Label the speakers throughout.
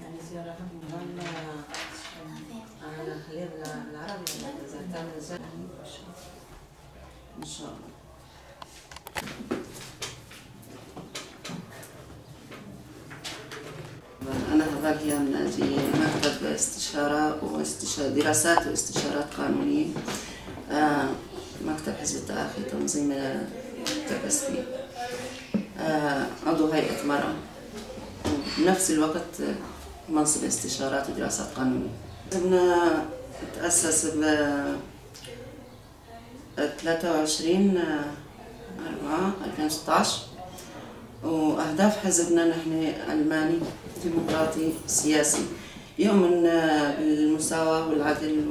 Speaker 1: يعني زيارة أنا خليها بالعربي إذا تعمل زي إن شاء الله. أنا هبال هيام ناجي، مكتب استشارة دراسات واستشارات قانونية، مكتب حزب التآخي تنظيم تربستي، عضو هيئة مرأة، وبنفس الوقت منصب استشارات ودراسات قانونية. حزبنا تأسس ب 23/4/2016، وأهداف حزبنا نحن علماني ديمقراطي سياسي يؤمن بالمساواة والعدل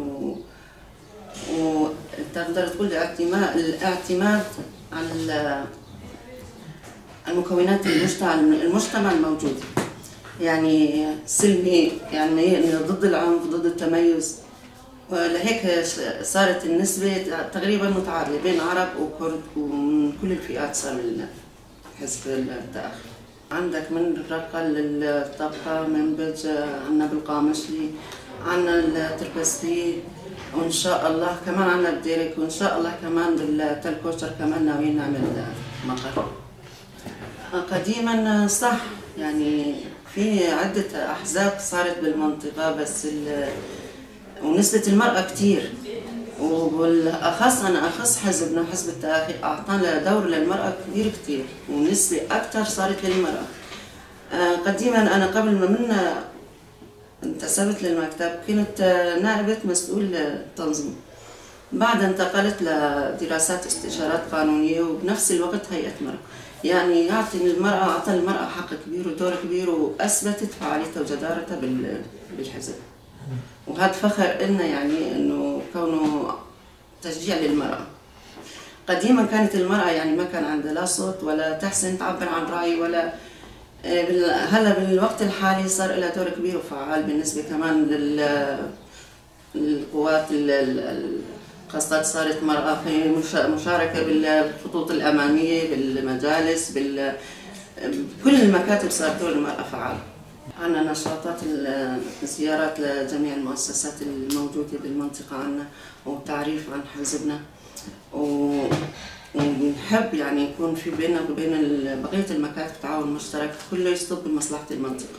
Speaker 1: وتقدر تقول الاعتماد على المكونات المجتمع الموجود، يعني سلمي، يعني ضد العنف، ضد التميز. ولهيك صارت النسبة تقريبا متعادلة بين عرب وكرد ومن كل الفئات صار حزب التآخي. عندك من الرقة للطبقة، من بج، عنا بالقامشلي، عنا التربستي، وإن شاء الله كمان عنا بديرك، وإن شاء الله كمان بالتل كوتشر كمان ناويين نعمل مقر. قديما صح، يعني في عدة أحزاب صارت بالمنطقة، بس ونسبة المرأة كتير، وبالأخص أنا أخص حزبنا حزب التآخي أعطانا دور للمرأة كبير كتير، ونسبة أكثر صارت للمرأة. قديما أنا قبل ما منا انتسبت للمكتب كنت نائبة مسؤول تنظيم، بعد انتقلت لدراسات استشارات قانونية، وبنفس الوقت هيئة مرأة. يعني يعطي المرأة، أعطى المرأة حق كبير ودور كبير، وأثبتت فعاليتها وجدارتها بالحزب، وهذا فخر إلنا، يعني إنه كونه تشجيع للمرأة. قديما كانت المرأة يعني ما كان عندها لا صوت ولا تحسن تعبر عن رأي ولا، هلا بالوقت الحالي صار لها دور كبير وفعال بالنسبة كمان للقوات خاصة صارت مرأة في مشاركة بالخطوط الأمامية، بالمجالس، بكل المكاتب صار دور المرأة فعال. عندنا نشاطات الزيارات لجميع المؤسسات الموجودة بالمنطقة عنا، وتعريف عن حزبنا، ونحب يعني يكون في بيننا وبين بقية المكاتب تعاون مشترك كله يصب بمصلحة المنطقة.